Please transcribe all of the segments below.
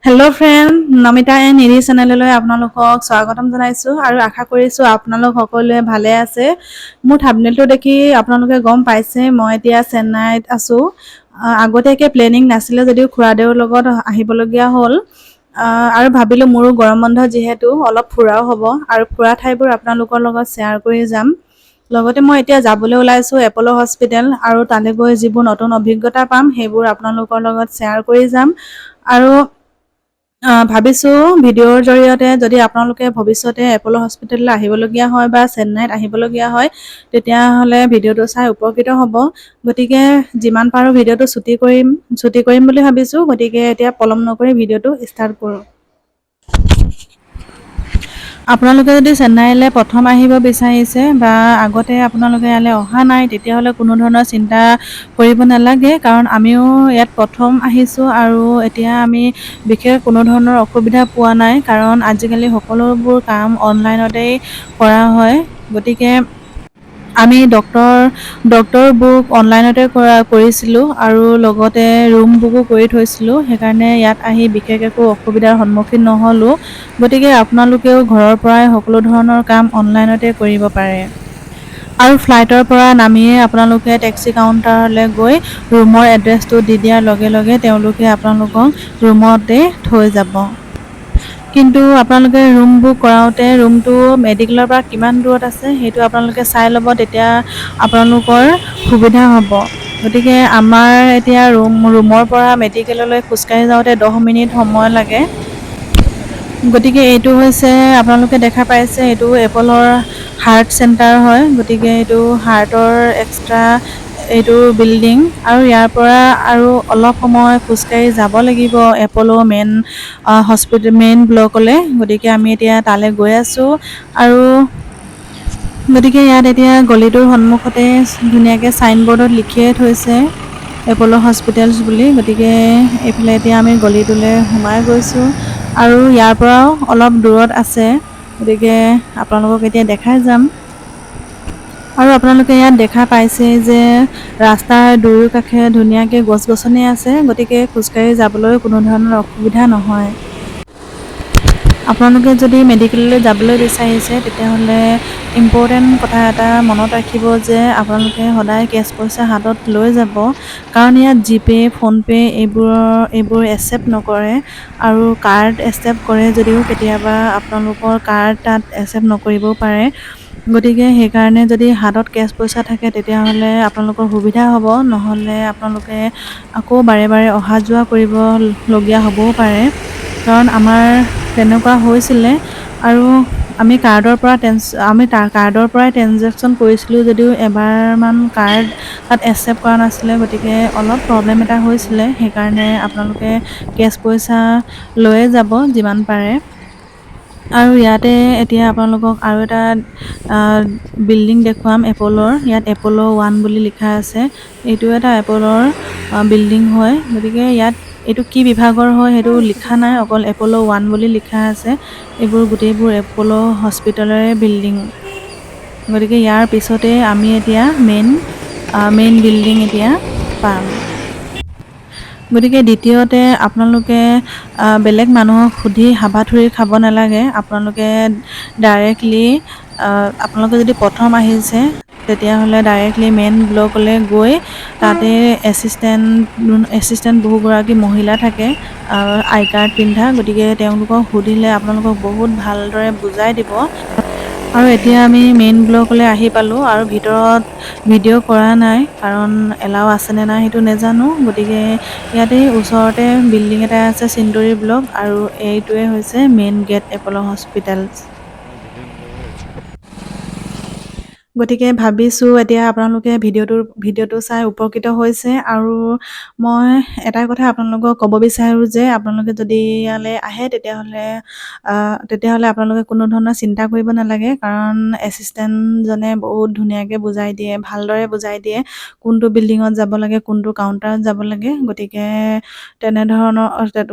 Hello' friend, Namita and নিধি চেনেললৈ আপোনালোকক স্বাগতম জনাইছোঁ আৰু আশা কৰিছোঁ আপোনালোক সকলোৱে ভালে আছে। মোৰ থাম্বনেইলটো দেখি আপোনালোকে গম পাইছে, মই এতিয়া চেন্নাইত আছোঁ। আগতীয়াকৈ প্লেনিং নাছিলে যদিও খুৰাদেউৰ লগত আহিবলগীয়া হ'ল আৰু ভাবিলোঁ মোৰো গৰম বন্ধ যিহেতু অলপ ফুৰাও হ'ব আৰু ফুৰা ঠাইবোৰ আপোনালোকৰ লগত শ্বেয়াৰ কৰি যাম। লগতে মই এতিয়া যাবলৈ ওলাইছোঁ এপ'ল' হস্পিটেল আৰু তালৈ গৈ যিবোৰ নতুন অভিজ্ঞতা পাম, সেইবোৰ আপোনালোকৰ লগত শ্বেয়াৰ কৰি যাম। আৰু ভাবিছোঁ ভিডিঅ'ৰ জৰিয়তে যদি আপোনালোকে ভৱিষ্যতে এপ'ল' হস্পিটেললৈ আহিবলগীয়া হয় বা চেন্নাইত আহিবলগীয়া হয়, তেতিয়াহ'লে ভিডিঅ'টো চাই উপকৃত হ'ব। গতিকে যিমান পাৰোঁ ভিডিঅ'টো চুটি কৰিম বুলি ভাবিছোঁ। গতিকে এতিয়া পলম নকৰি ভিডিঅ'টো ষ্টাৰ্ট কৰোঁ। আপোনালোকে যদি চেন্নাইলৈ প্ৰথম আহিব বিচাৰিছে বা আগতে আপোনালোকে ইয়ালৈ অহা নাই, তেতিয়াহ'লে কোনো ধৰণৰ চিন্তা কৰিব নালাগে, কাৰণ আমিও ইয়াত প্ৰথম আহিছোঁ আৰু এতিয়া আমি বিশেষ কোনো ধৰণৰ অসুবিধা পোৱা নাই, কাৰণ আজিকালি সকলোবোৰ কাম অনলাইনতেই কৰা হয়। গতিকে আমি ডক্তৰ ডক্তৰ বুক অনলাইনতে কৰিছিলোঁ আৰু লগতে ৰুম বুকো কৰি থৈছিলোঁ। সেইকাৰণে ইয়াত আহি বিশেষ একো অসুবিধাৰ সন্মুখীন নহ'লোঁ। গতিকে আপোনালোকেও ঘৰৰ পৰাই সকলো ধৰণৰ কাম অনলাইনতে কৰিব পাৰে আৰু ফ্লাইটৰ পৰা নামিয়ে আপোনালোকে টেক্সি কাউণ্টাৰলৈ গৈ ৰুমৰ এড্ৰেছটো দি দিয়াৰ লগে লগে তেওঁলোকে আপোনালোকক ৰুমতে থৈ যাব। কিন্তু আপোনালোকে ৰুম বুক কৰাওঁতে ৰুমটো মেডিকেলৰ পৰা কিমান দূৰত আছে, সেইটো আপোনালোকে চাই ল'ব, তেতিয়া আপোনালোকৰ সুবিধা হ'ব। গতিকে আমাৰ এতিয়া ৰুমৰ পৰা মেডিকেললৈ খোজকাঢ়ি যাওঁতে 10 মিনিট সময় লাগে। গতিকে এইটো হৈছে, আপোনালোকে দেখা পাইছে, এইটো এপ'লৰ হাৰ্ট চেণ্টাৰ হয়। গতিকে এইটো হাৰ্টৰ এক্সট্ৰা এইটো বিল্ডিং আৰু ইয়াৰ পৰা আৰু অলপ সময় খোজকাঢ়ি যাব লাগিব এপ'ল' মেইন হস্পিটেল, মেইন ব্লকলৈ। গতিকে আমি এতিয়া তালৈ গৈ আছোঁ আৰু গতিকে ইয়াত এতিয়া গলিটোৰ সন্মুখতে ধুনীয়াকৈ চাইনবৰ্ডত লিখিয়ে থৈছে এপ'ল' হস্পিটেলছ বুলি। গতিকে এইফালে এতিয়া আমি গলিটোলৈ সোমাই গৈছোঁ আৰু ইয়াৰ পৰাও অলপ দূৰত আছে। গতিকে আপোনালোকক এতিয়া দেখাই যাম। আৰু আপোনালোকে ইয়াত দেখা পাইছে যে ৰাস্তাৰ দুয়ো কাষে ধুনীয়াকৈ গছ গছনি আছে, গতিকে খোজকাঢ়ি যাবলৈ কোনো ধৰণৰ অসুবিধা নহয়। আপোনালোকে যদি মেডিকেললৈ যাবলৈ বিচাৰিছে, তেতিয়াহ'লে ইম্পৰ্টেণ্ট কথা এটা মনত ৰাখিব যে আপোনালোকে সদায় কেছ পইচা হাতত লৈ যাব, কাৰণ ইয়াত জিপে', ফোনপে' এইবোৰ একচেপ্ট নকৰে আৰু কাৰ্ড একচেপ্ট কৰে যদিও কেতিয়াবা আপোনালোকৰ কাৰ্ড তাত একচেপ্ট নকৰিবও পাৰে। গতিকে সেইকাৰণে যদি হাতত কেছ পইচা থাকে, তেতিয়াহ'লে আপোনালোকৰ সুবিধা হ'ব, নহ'লে আপোনালোকে আকৌ বাৰে বাৰে অহা যোৱা কৰিবলগীয়া হ'বও পাৰে, কাৰণ আমাৰ তেনেকুৱা হৈছিলে। আৰু আমি তাৰ কাৰ্ডৰ পৰাই ট্ৰেনজেকশ্যন কৰিছিলোঁ যদিও এবাৰমান কাৰ্ড তাত একচেপ্ট কৰা নাছিলে, গতিকে অলপ প্ৰব্লেম এটা হৈছিলে। সেইকাৰণে আপোনালোকে কেছ পইচা লৈয়ে যাব যিমান পাৰে। আৰু ইয়াতে এতিয়া আপোনালোকক আৰু এটা বিল্ডিং দেখুৱাম এপ'লৰ। ইয়াত এপ'ল' 1 বুলি লিখা আছে। এইটো এটা এপ'লৰ বিল্ডিং হয়। গতিকে ইয়াত এইটো কি বিভাগৰ হয়, সেইটো লিখা নাই, অকল এপ'ল' 1 বুলি লিখা আছে। এইবোৰ গোটেইবোৰ এপ'ল' হস্পিটেলৰে বিল্ডিং। গতিকে ইয়াৰ পিছতে আমি এতিয়া মেইন মেইন বিল্ডিং এতিয়া পাম। গতিকে দ্বিতীয়তে আপোনালোকে বেলেগ মানুহক সুধি হাবাথুৰি খাব নালাগে। আপোনালোকে ডাইৰেক্টলি, আপোনালোকে যদি প্ৰথম আহিছে, তেতিয়াহ'লে ডাইৰেক্টলি মেইন ব্লকলৈ গৈ তাতে এছিষ্টেণ্ট এছিষ্টেণ্ট বহুগৰাকী মহিলা থাকে আই কাৰ্ড পিন্ধা, গতিকে তেওঁলোকক সুধিলে আপোনালোকক বহুত ভালদৰে বুজাই দিব। আৰু এতিয়া আমি মেইন ব্লকলৈ আহি পালোঁ আৰু ভিতৰত ভিডিঅ' কৰা নাই, কাৰণ এলাও আছেনে নাই সেইটো নেজানো। গতিকে ইয়াতে ওচৰতে বিল্ডিং এটা আছে, চিন্দুৰী ব্লক, আৰু এইটোৱে হৈছে মেইন গেট এপ'ল' হস্পিটেলছ। গতিকে ভাবিছোঁ এতিয়া আপোনালোকে ভিডিঅ'টো চাই উপকৃত হৈছে। আৰু মই এটা কথা আপোনালোকক ক'ব বিচাৰোঁ যে আপোনালোকে যদি ইয়ালৈ আহে, তেতিয়াহ'লে আপোনালোকে কোনো ধৰণৰ চিন্তা কৰিব নালাগে, কাৰণ এছিষ্টেণ্টজনে বহুত ধুনীয়াকৈ বুজাই দিয়ে, ভালদৰে বুজাই দিয়ে কোনটো বিল্ডিঙত যাব লাগে, কোনটো কাউণ্টাৰত যাব লাগে।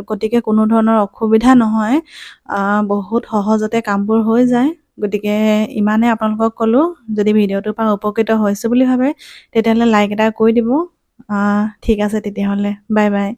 গতিকে কোনো ধৰণৰ অসুবিধা নহয়, বহুত সহজতে কামবোৰ হৈ যায়। গতিকে ইমানে আপোনালোকক ক'লোঁ। যদি ভিডিঅ'টোৰ পৰা উপকৃত হৈছোঁ বুলি ভাবে, তেতিয়াহ'লে লাইক এটা কৰি দিব। ঠিক আছে তেতিয়াহ'লে, বাই বাই।